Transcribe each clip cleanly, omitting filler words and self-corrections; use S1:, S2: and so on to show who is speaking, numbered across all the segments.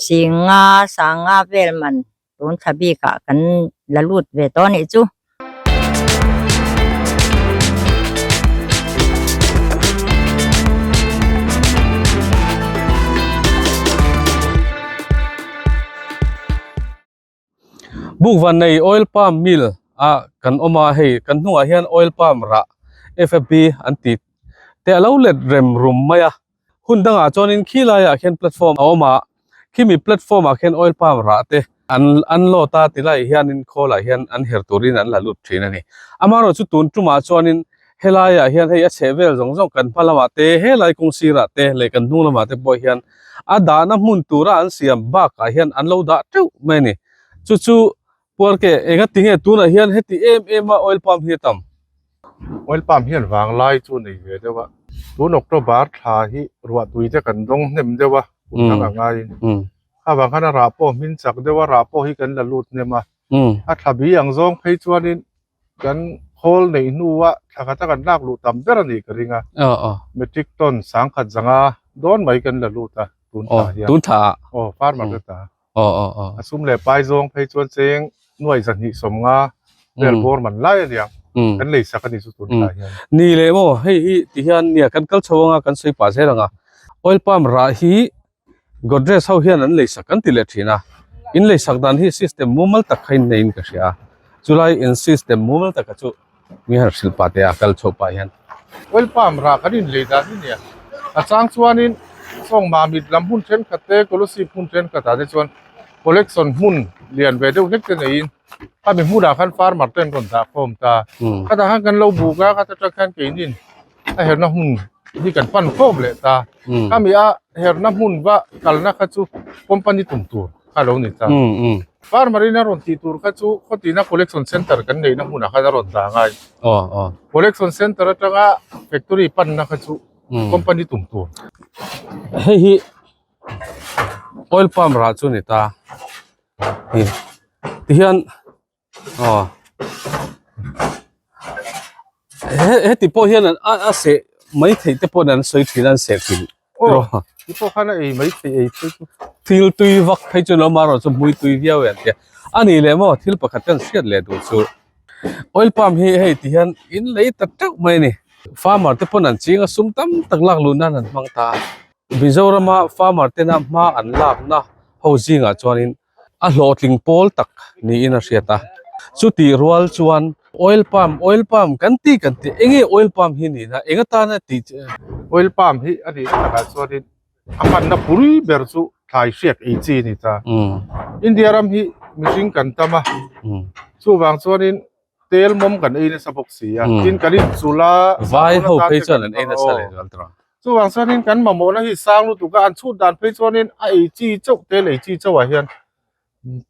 S1: Singa sanga vel man tun thla bikah kan la lut ve tawh a nih chu.
S2: Bukvan nei oil palm mill a kan awm a hei kan hnungah hian oil palm rah F_F_B an tih te a lo let rem rum mai a hun dangah chuanin khi laiah khian platform a awm a khimi platform ah khian oil palm rah te an unload a tilai hianin khawlah hian an her turin an la lut thin a ni amaherawhchu tun tumah chuanin helaiah hian hei a chheh vel zawng zawng kan hma lamah te helai kawng sirah te leh kan hnung lamah te pawh hian a dahna hmun tura an siam bakah hian an lo dah teuh mai a ni chu chu puar ke enga tinge tunah hian heti em em a oil palm hi a tam.
S3: Oil palm hian vanglai chu nei ve deuh a tun October thla hi ruah tui te kan dawng hnem deuh a kum dang a ngaiin kha vang khan a rah pawh hmin chak deuh a rah pawh hi kan la lut hnem a a thla bi ang zawng phei chuanin kan khawl neih hnua thla khata kan lak luh tam ber a nih ka ring a metric ton sangkhat zanga dawn mai kan la lut a tun thla hian
S2: tun thla ah
S3: aw farmer te ta a sum leh pai zawng phei chuan cheng nuai zahnih sawmnga vel bawr man lai a niang kan lei sak a ni chu tun thla hian
S2: ni leh maw hei hi ti hian nia kan kal chho anga kan sawi pah zel anga oil palm rah hi Godrej ho hian an lei sak an ti leh thin a, in lei sak dan hi system mumal tak kha in neiin ka hria a, chulai in system mumal taka chu mi han hrilh pah teh a kal chhoh pah hian.
S3: Oil palm rah kan in lei dan hi nia, a chang chuanin Sawngma mit lam hmun thenkhat te Kolasib hmun thenkhat ah te chuan collection hmun lian ve deuh hlek te neiin khami hmunah khan farmer te an rawn dah khawm ta, khatah khan kan lo buk a, khata tang khan keinin a herna hmun hi kan pan khawm leh ta khami a herna hmun va kalna kha chu company tum tur kha lo ni ta farmer in a rawn tih tur kha chu khawtina collection center kan neihna hmunah khan a rawn dah ngai collection center atanga factory panna kha chu company tum tur
S2: hei hi oil palm rah chu ni ta tihian aw he heti pawh hian an a a seh mai theih te pawh an sawi thin a an seh thin
S3: aw ti pawh khan a ei mai theih ei phei chu
S2: thil tui vak phei chu lo marawh chu hmui tui viau e an tia a nih leh maw thil pakhat kan hriat leh duh chu oil palm hi hei ti hian in lei ta teuh mai a ni farmer te pawn an ching a sum tam tak lak luh nan an hmang ta a Mizorama farmer tena hma an lakna ho zingah chuanin a hlawhtling pawl tak niin a hriat a chutih rual chuan oil palm oil palm kan ti kan ti enge oil palm hi nihna eng atana tih che
S3: oil palm hi a nihna takah chuanin a hmanna pui ber chu thlai hriak ei chi a ni ta India ram hi mihring kan tam a chuvang chuanin tel mawm kan ei nasa bawk si a tin kan inchul a
S2: vai ho phei chuan an ei nasa leh zual tawh
S3: chuvang chuanin kan mamawhna hi sang lutuk a an chhut dan phei chuanin a ei chi chauh tel ei chi chauh ah hian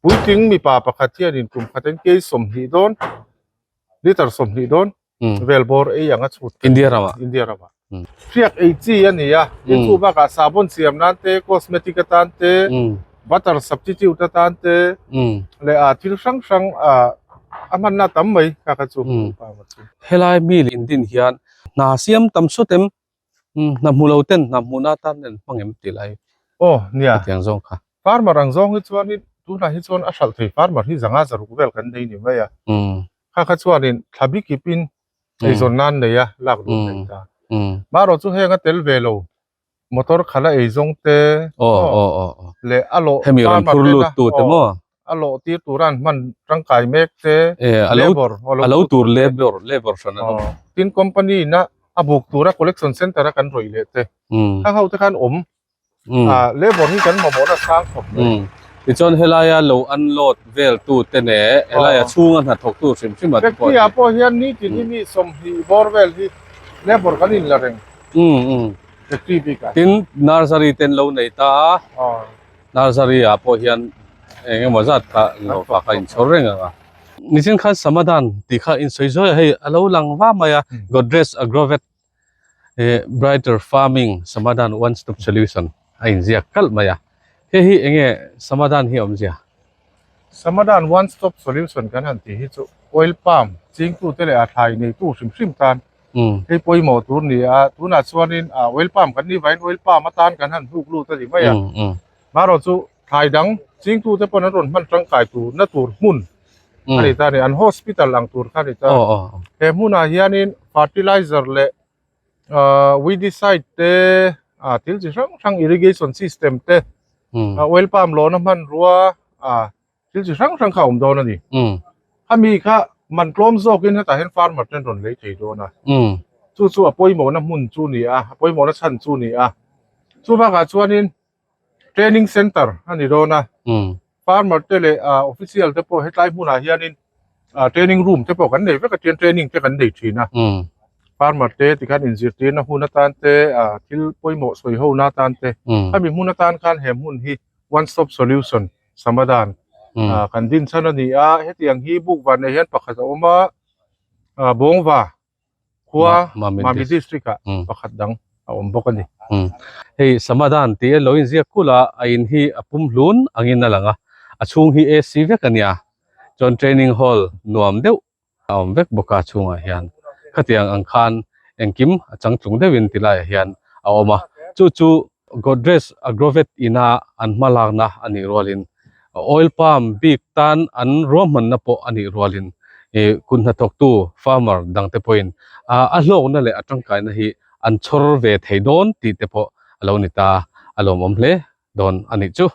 S3: puitling mipa pakhat hianin kum khat an kei 20 dawn liter 20 dawn vel bawr ei ang a chhut
S2: India ramah
S3: India ramah hriak ei chi a ni a tin chu bakah sabun siam nan te cosmetic atan te butter substitute atan te leh a thil hrang hrang ah a hmanna tam mai kha kha chu
S2: helai mi in din hian hna siam tam sawt em hna hmu lo ten hna hmuhna atan an hmang em tih lai
S3: aw nia
S2: hetiang zawng kha
S3: farmer ang zawng hi chuanin tunah hi chuan a hralh thei farmer hi zanga zaruk vel kan nei ni mai a kha kha chuanin thla bikipin eizawn nan nei a lak duh thei ta marawh chu heng a tel ve lo motor khalh a eizawng te leh a lawh
S2: hemi rawn phur lut tu te maw
S3: a lawh tir tura an hman tangkai mek te
S2: labor a lo tur labor labor hran an awm
S3: tin company in a a buk tura collection center a kan rawih leh te khang ho te khan awm Ah, labor hi kan mamawhna sang khawp mai.
S2: Umm. Tichuan helaia lo unload vel tu te neh helaia chhunga hnathawk tu hrim hrim a te pawh
S3: Factory ah pawh hian nitin hi mi 20 bawr vel hi labor kan in la reng.
S2: Umm umm.
S3: Factory bik ah.
S2: Tin nursery ten lo nei ta a. Nursery ah pawh hian eng emaw zat kha lo fak a inchhawr reng ang a. Nichin khan Samadhan tih kha insawi zuai a hei a lo lang va mai a Godrej Agrovet eh brighter farming samadhan one stop solution a inziak kalh mai a hei hi enge samadhan hi a awmzia
S3: Samadhan one stop solution kan han tih hi chu oil palm chingtute leh a thlai neitu hrim hrim tan hei pawimawh tur ni a tunah chuanin ah oil palm kan nih vangin oil palm atan kan han hnuk lut a ni mai a marawh chu. Thlai dang chingtute pawn an rawn hman tangkai tur na tur hmun a ni ta a ni. An hospital ang tur kha a ni ta. He hmunah hianin fertilizer leh weedicide te thil chi hrang hrang irrigation system te oil palm lawna hmanrua thil chi hrang hrang kha a awm dawn a ni. Khami kha man tlawm zawkin hetah hian farmer ten rawn lei thei dawn a. Chu chu a pawimawhna hmun chu ni a, a pawimawhna chhan chu ni a. Chuvangah chuanin training center a ni dawn a. Farmer te leh official te pawh hetlai hmunah hianin training room te pawh kan nei vek a, tian training te kan nei thin a. Farmer te tikhan inzirtirna hun atan te, thil pawimawh sawi hona atan te, khami hmun atan khan he hmun hi one stop solution Samadan kan din chhan a ni a, hetiang hi buk van nei hian pakhat a awm a, Bawngva khua Mami district ah pakhat dang a awm bawk a ni.
S2: Hei Samadan tih a lo inziak kulh a, a in hi a pum hlun angin a lang a, a chhung hi AC vek a nia, chuan training hall nuam deuh a awm vek bawk a chhungah hian khatiang ang khan engkim a changtlung deuhin ti laiah hian a awm a chu chu Godrej Agrovet ina an hma lakna a nih rualin oil palm bik tan an ruahmanna pawh a nih rualin ih kut hnathawktu farmer dangte pawhin a hlawkna leh a tangkaina hi an chhawr ve thei dawn tih te pawh a lo ni ta a lawmawm hle dawn a nih chu.